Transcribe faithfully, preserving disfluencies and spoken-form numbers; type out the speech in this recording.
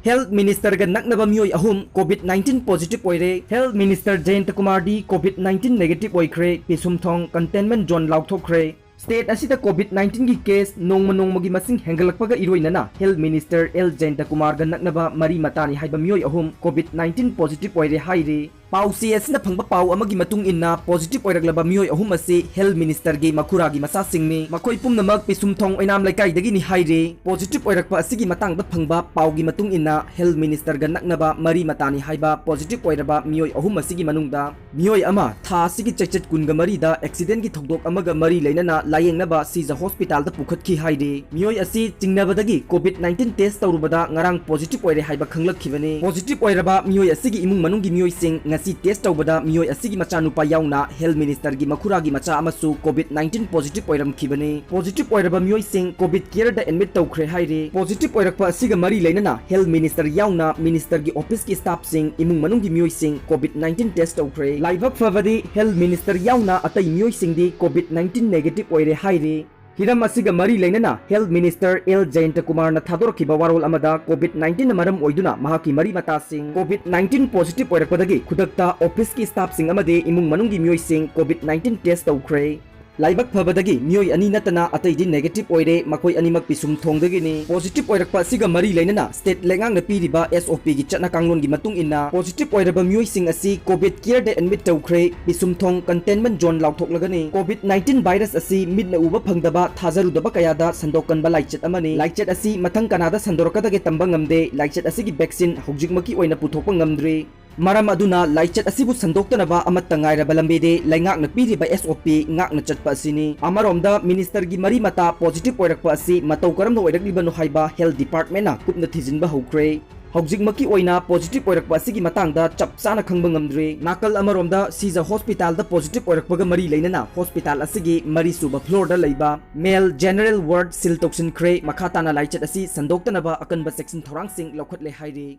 Health Ministerꯒ ꯅꯛꯅꯕ ꯃꯤꯑꯣꯏ ꯑꯍꯨꯝ COVID nineteen positive ꯑꯣꯏꯔꯦ꯫ Health Minister ꯖꯌꯟꯇ ꯀꯨꯃꯥꯔꯗꯤ COVID nineteen negative ꯑꯣꯏꯈ꯭ꯔꯦ꯫ ꯄꯤꯁꯨꯝꯊꯣꯡ containment zone ꯂꯥꯎꯊꯣꯛꯈ꯭ꯔꯦ꯫ State ꯑꯁꯤꯗ COVID nineteenꯒꯤ case ꯅꯣꯡꯃ ꯅꯣꯡꯃꯒꯤ ꯃꯁꯤꯡ ꯍꯦꯟꯒꯠꯂꯛꯄꯒ ꯏꯔꯣꯏꯅꯅ Health Minister ꯑꯦꯜ ꯖꯌꯟꯇ ꯀꯨꯃꯥꯔꯒ ꯅꯛꯅꯕ ꯃꯔꯤ ꯃꯇꯥꯅꯤ ꯍꯥꯏꯕ ꯃꯤꯑꯣꯏ ꯑꯍꯨꯝ COVID nineteen positive ꯑꯣꯏꯔꯦ ꯍꯥꯏꯔꯤ꯫ ꯄꯥꯎꯆꯦ ꯑꯁꯤꯅ ꯐꯪꯕ ꯄꯥꯎ ꯑꯃꯒꯤ ꯃꯇꯨꯡ ꯏꯟꯅ, positive ꯑꯣꯏꯔꯛꯂꯕ ꯃꯤꯑꯣꯏ ꯑꯍꯨꯝ ꯑꯁꯤ Health Ministerꯒꯤ ꯃꯈꯨꯔꯥꯒꯤ ꯃꯆꯥꯁꯤꯡꯅꯤ꯫ ꯃꯈꯣꯏ ꯄꯨꯝꯅꯃꯛ ꯄꯤꯁꯨꯝꯊꯣꯡ ꯑꯣꯏꯅꯥꯝ ꯂꯩꯀꯥꯏꯗꯒꯤꯅꯤ ꯍꯥꯏꯔꯤ꯫ Positive ꯑꯣꯏꯔꯛꯄ ꯑꯁꯤꯒꯤ ꯃꯇꯥꯡꯗ ꯐꯪꯕ ꯄꯥꯎꯒꯤ ꯃꯇꯨꯡ ꯏꯟꯅ, Health Ministerꯒ ꯅꯛꯅꯕ ꯃꯔꯤ ꯃꯇꯥꯅꯤ ꯍꯥꯏꯕ positive ꯑꯣꯏꯔꯕ ꯃꯤꯑꯣꯏ ꯑꯍꯨꯝ ꯑꯁꯤꯒꯤ ꯃꯅꯨꯡꯗ ꯃꯤꯑꯣꯏ ꯑꯃ ꯊꯥ ꯑꯁꯤꯒꯤ ꯆꯩꯆꯠ ꯀꯨꯟꯒ ꯃꯔꯤꯗ accidentꯒꯤ ꯊꯧꯗꯣꯛ ꯑꯃꯒ ꯃꯔꯤ ꯂꯩꯅꯅ ꯂꯥꯌꯦꯡꯅꯕ ꯁꯤꯖ ꯍꯣꯁꯄꯤꯇꯥꯜꯗ ꯄꯨꯈꯠꯈꯤ ꯍꯥꯏꯔꯤ꯫ ꯃꯤꯑꯣꯏ ꯑꯁꯤ ꯆꯤꯡꯅꯕꯗꯒꯤ COVID nineteen test ꯇꯧꯔꯨꯕꯗ ꯉꯔꯥꯡ positive ꯑꯣꯏꯔꯦ ꯍꯥꯏꯕ ꯈꯪꯂꯛꯈꯤꯕꯅꯤ꯫ Positive ꯑꯣꯏꯔꯕ ꯃꯤꯑꯣꯏ ꯑꯁꯤꯒꯤ ꯏꯃꯨꯡ ꯃꯅꯨꯡꯒꯤ ꯃꯤꯑꯣꯏꯁꯤꯡ ꯉꯁꯤ test ꯇꯧꯕꯗ ꯃꯤꯑꯣꯏ ꯑꯁꯤꯒꯤ ꯃꯆꯥꯅꯨꯄꯥ ꯌꯥꯎꯅ Health Ministerꯒꯤ ꯃꯈꯨꯔꯥꯒꯤ ꯃꯆꯥ ꯑꯃꯁꯨ COVID nineteen positive ꯑꯣꯏꯔꯝꯈꯤꯕꯅꯤ꯫ Positive ꯑꯣꯏꯔꯕ ꯃꯤꯑꯣꯏꯁꯤꯡ COVID careꯗ admit ꯇꯧꯈ꯭ꯔꯦ ꯍꯥꯏꯔꯤ꯫ Positive ꯑꯣꯏꯔꯛꯄ ꯑꯁꯤꯒ ꯃꯔꯤ ꯂꯩꯅꯅ Health Minister ꯌꯥꯎꯅ ministerꯒꯤ officeꯀꯤ staffꯁꯤꯡ, ꯏꯃꯨꯡ ꯃꯅꯨꯡꯒꯤ ꯃꯤꯑꯣꯏꯁꯤꯡ COVID nineteen test ꯇꯧꯈ꯭ꯔꯦ꯫ ꯂꯥꯏꯕꯛ ꯐꯕꯗꯤ Health Minister ꯌꯥꯎꯅ ꯑꯇꯩ ꯃꯤꯑꯣꯏꯁꯤꯡꯗꯤ COVID nineteen negative ꯑꯣꯏꯔꯦ ꯍꯥꯏꯔꯤ꯫ ꯍꯤꯔꯝ ꯑꯁꯤꯒ ꯃꯔꯤ ꯂꯩꯅꯅ Health Minister ꯑꯦꯜ ꯖꯌꯟꯇ ꯀꯨꯃꯥꯔꯅ ꯊꯥꯗꯣꯔꯛꯈꯤꯕ ꯋꯥꯔꯣꯜ ꯑꯃꯗ COVID nineteenꯅ ꯃꯔꯝ ꯑꯣꯏꯗꯨꯅ ꯃꯍꯥꯛꯀꯤ ꯃꯔꯤ ꯃꯇꯥꯁꯤꯡ COVID nineteen positive ꯑꯣꯏꯔꯛꯄꯗꯒꯤ ꯈꯨꯗꯛꯇ officeꯀꯤ staffꯁꯤꯡ ꯑꯃꯗꯤ ꯏꯃꯨꯡ ꯃꯅꯨꯡꯒꯤ ꯃꯤꯑꯣꯏꯁꯤꯡ COVID nineteen test ꯇꯧꯈ꯭ꯔꯦ꯫ ꯂꯥꯏꯕꯛ ꯐꯕꯗꯒꯤ ꯃꯤꯑꯣꯏ ꯑꯅꯤ ꯅꯠꯇꯅ ꯑꯇꯩꯗꯤ negative ꯑꯣꯏꯔꯦ, ꯃꯈꯣꯏ ꯑꯅꯤꯃꯛ ꯄꯤꯁꯨꯝꯊꯣꯡꯗꯒꯤꯅꯤ꯫ Positive ꯑꯣꯏꯔꯛꯄ ꯑꯁꯤꯒ ꯃꯔꯤ ꯂꯩꯅꯅ state ꯂꯩꯉꯥꯛꯅ ꯄꯤꯔꯤꯕ SOPꯒꯤ ꯆꯠꯅ ꯀꯥꯡꯂꯣꯟꯒꯤ ꯃꯇꯨꯡ ꯏꯟꯅ positive ꯑꯣꯏꯔꯕ ꯃꯤꯑꯣꯏꯁꯤꯡ ꯑꯁꯤ COVID careꯗ admit ꯇꯧꯈ꯭ꯔꯦ꯫ ꯄꯤꯁꯨꯝꯊꯣꯡ containment zone ꯂꯥꯎꯊꯣꯛꯂꯒꯅꯤ꯫ COVID nineteen virus ꯑꯁꯤ ꯃꯤꯠꯅ ꯎꯕ ꯐꯪꯗꯕ, ꯊꯥꯖꯔꯨꯗꯕ ꯀꯌꯥꯗ ꯁꯟꯗꯣꯛꯀꯟꯕ ꯂꯥꯏꯆꯠ ꯑꯃꯅꯤ꯫ ꯂꯥꯏꯆꯠ ꯑꯁꯤ ꯃꯊꯪ ꯀꯅꯥꯗ ꯁꯟꯗꯣꯔꯛꯀꯗꯒꯦ ꯇꯝꯕ ꯉꯝꯗꯦ꯫ ꯂꯥꯏꯆꯠ ꯑꯁꯤꯒꯤ vaccine ꯍꯧꯖꯤꯛꯃꯛꯀꯤ ꯑꯣꯏꯅ ꯄꯨꯊꯣꯛꯄ ꯉꯝꯗ꯭ꯔꯤ꯫ ꯃꯔꯝ ꯑꯗꯨꯅ ꯂꯥꯏꯆꯠ ꯑꯁꯤꯕꯨ ꯁꯟꯗꯣꯛꯇꯅꯕ ꯑꯃꯠꯇ ꯉꯥꯏꯔꯕ ꯂꯝꯕꯤꯗꯤ ꯂꯩꯉꯥꯛꯅ ꯄꯤꯔꯤꯕ SOP ꯉꯥꯛꯅ ꯆꯠꯄ ꯑꯁꯤꯅꯤ꯫ ꯑꯃꯔꯣꯝꯗ ministerꯒꯤ ꯃꯔꯤ ꯃꯇꯥ positive ꯑꯣꯏꯔꯛꯄ ꯑꯁꯤ ꯃꯇꯧ ꯀꯔꯝꯅ ꯑꯣꯏꯔꯛꯂꯤꯕꯅꯣ ꯍꯥꯏꯕ health departmentꯅ ꯀꯨꯞꯅ ꯊꯤꯖꯤꯟꯕ ꯍꯧꯈ꯭ꯔꯦ꯫ ꯍꯧꯖꯤꯛꯃꯛꯀꯤ ꯑꯣꯏꯅ positive ꯑꯣꯏꯔꯛꯄ ꯑꯁꯤꯒꯤ ꯃꯇꯥꯡꯗ ꯆꯞ ꯆꯥꯅ ꯈꯪꯕ ꯉꯝꯗ꯭ꯔꯤ꯫ ꯅꯥꯀꯜ ꯑꯃꯔꯣꯝꯗ ꯁꯤꯖ ꯍꯣꯁꯄꯤꯇꯥꯜꯗ positive ꯑꯣꯏꯔꯛꯄꯒ ꯃꯔꯤ ꯂꯩꯅꯅ ꯍꯣꯁꯄꯤꯇꯥꯜ ꯑꯁꯤꯒꯤ ꯃꯔꯤꯁꯨꯕ floorꯗ ꯂꯩꯕ male general ward seal ꯇꯧꯁꯤꯟꯈ꯭ꯔꯦ꯫ ꯃꯈꯥ ꯇꯥꯅ ꯂꯥꯏꯆꯠ ꯑꯁꯤ ꯁꯟꯗꯣꯛꯇꯅꯕ ꯑꯀꯟꯕ ꯆꯦꯛꯁꯤꯟ ꯊꯧꯔꯥꯡꯁꯤꯡ ꯂꯧꯈꯠꯂꯦ ꯍꯥꯏꯔꯤ꯫